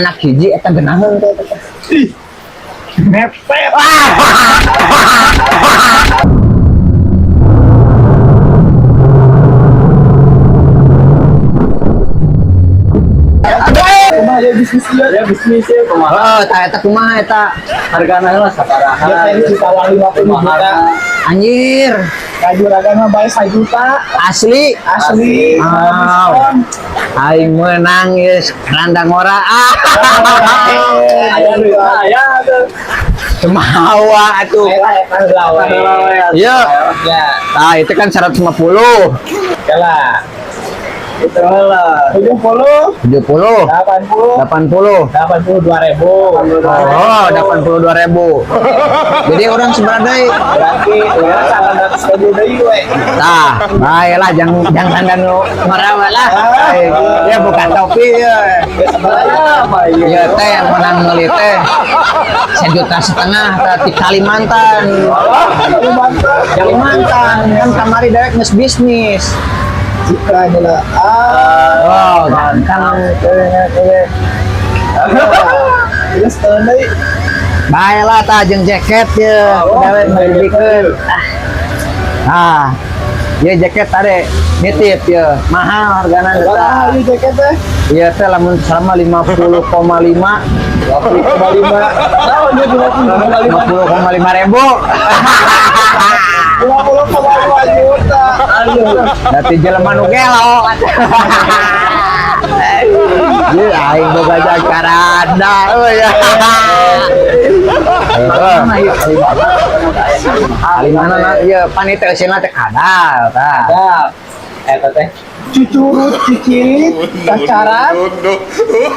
Anak hiji eta geunaheun teh eta teh. Mepet. Kumaha ya bisnis ieu? Ya bisnis ya kumaha. Heeh, tah eta kumaha eta? Hargana lah sabaraha. Ya teh ditawar 50 juta. Anjir, Ka juragan mah bae 1 juta. Asli. Asli. Wow. Aing menang ye randa ngora. Ah. Aya duit aya tuh. Semawa atuh. Lah eta heula we. Iya. Ya, Nah, itu kan 150, lah. Itu lah. 70, 70, 80, 80. 82 ribu. Oh, 82 ribu. Jadi orang sebenarnya Berarti ya 800 ribu deui we. Nah, baiklah, jangan jangan dan ngora lah. Ya bukan topi ya. Apa iya? Ya teh yang menang meuli teh 1,5 juta tah di Kalimantan. Kalimantan. Kalimantan kan kamari dewek geus bisnis. Jika lah. Ah, Oh, ganteng. Terus tahun deui. Baiklah tah jeung jaket ya, dewek meulikeun. Ah. Ya jaket tadi nitip ya, mahal hargana Berapa teh. ieu jaket teh? Iya teh lamun selama 50,5 20,5. Tahun dia 20,5. 50,5 ribu. 50,5 juta. Aduh. Dati jelema nu gelo. Ye aing boga jakaranda euy. Kalimana na ieu pan teh eusina teh kadal tah. Ya. Eta teh. Cucurut cicilit cacaran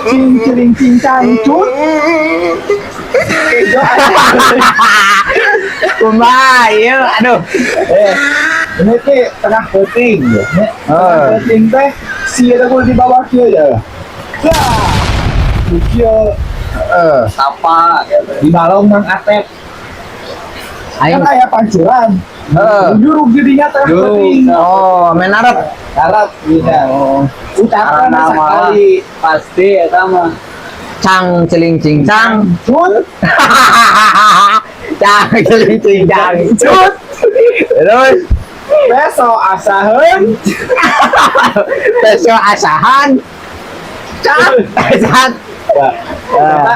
cinciling cincangcut. Kejo. Kumaha ieu aduh. Eh, ini teh tengah peuting ya. Tengah peuting teh si eta kudu di bawah kieu ya. Ya. Di kieu Heeh. Tapa gitu. di balong Mang Atep. Aing Kan aya pancuran. Heeh. Jurug jadinya tengah Jurug. peuting. Oh, menarep. Harap bisa. Oh. Ucapkan Karena sekali. Pasti eta mah. Cang celing cing cang. Cut. Cang celing cing cang. Cut. Terus Besok asaheun. besok asahan. Cang. Asahan. Ya. Eta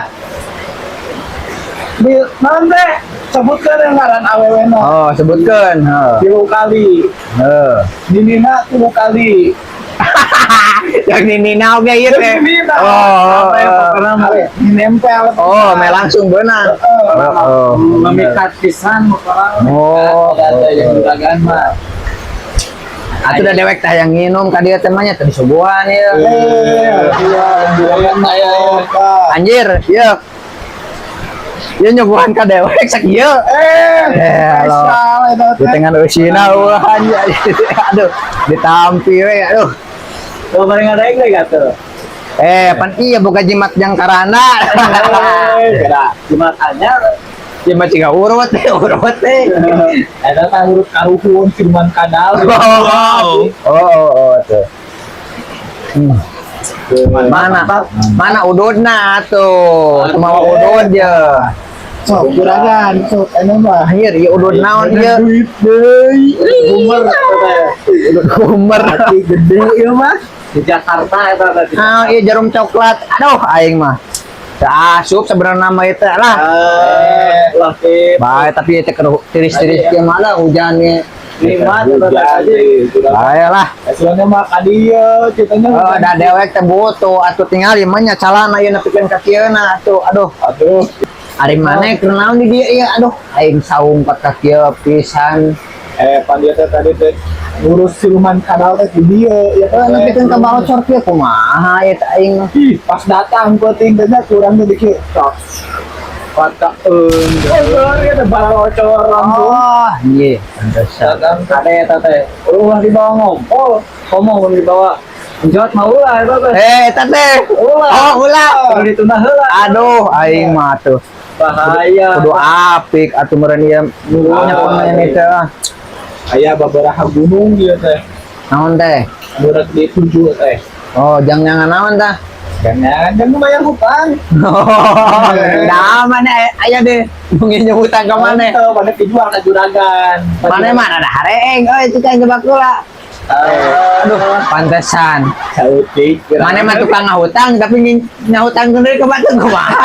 di naon teh sebutkeun yang ngaran awewe na. Oh, sebutkeun. Heeh. Tilu kali. Heeh. Ninina tilu kali. Yang Nina oge ieu teh. Ninina. Oh, Apa yang oh, pokoknya mah Nempel. oh, me langsung beunang. Heeh. Oh, memikat pisan pokoknya. Oh. Ada yang juragan mah. Atuh da dewek teh yang nginum ka dieu teh mah nya teh disuguhan ieu. Eh, iya, Juragan mah ya. Anjir, ieu. Ieu nyuguhan ka dewek sakieu. Eh, Eh, halo. spesial eta Di teh. tengah eusina ulah anjir. Aduh, ditampi we aduh. Tuh bareng ada yang lagi tuh. Eh, pan iya boga jimat yang karana. Eh, kira jimat anyar. Jimat ciga urut teh, urut teh. Eta teh urut karuhun siluman kadal. Oh, oh, oh, tuh. Hmm. Mana? Mana ududna tuh? Kumaha udud ya? Sok juragan, sok anu mah. Anjir, ieu udud naon ieu? Duit deui. Boomer Udud kumer. Hati gede ieu mah. Di Jakarta eta tadi. Ah, ieu jarum coklat. Aduh, aing mah. Teu asup sebenarnya nama itu lah. Eh, lah tip. Bae tapi itu tiris-tiris kieu mah lah hujannya. Lima eta tadi. Bae lah. Hasilnya mah ka dieu ceritanya. Oh, da dewek teh butuh atuh tinggal mah nya calana ieu nepikeun ka kieuna atuh. Aduh, Aduh, ari maneh keur naon di dieu ieu? Aduh, aing saung pat ka kieu pisan. Eh, pan dia teh tadi teh ngurus siluman kadal teh di dieu ya Eh, nepikeun ka balocor kieu kumaha ieu teh aing mah. Ih, pas datang peuting teh nya kurang teh dikit. Sok. Pataeun. Eh, ya teh balocor langsung. Oh, iya, pantesan. Datang kade eta teh. Ulah dibawa ngompol, komo mun dibawa. Njot mah ulah eta teh. Eh, eta teh. Ulah. Oh, ulah. Kudu ditunda heula. Aduh, aing mah tuh. Bahaya. Kudu apik atuh meureun ieu nya pemain itu ah. Aya babaraha gunung ieu teh. Naon teh? Anu rek dituju teh. Oh, jangan naon tah? Kan kan bayar hutang. Oh, nah, mana aya deh mungkin hutang ka mana? Henteu, mana dijual ka juragan. Mana mana ada hareeng euy tukang jebak kula. Eh, Aduh, pantesan. Saeutik. Mana mah tukang ngahutang tapi ngahutang deui ka batur kumaha?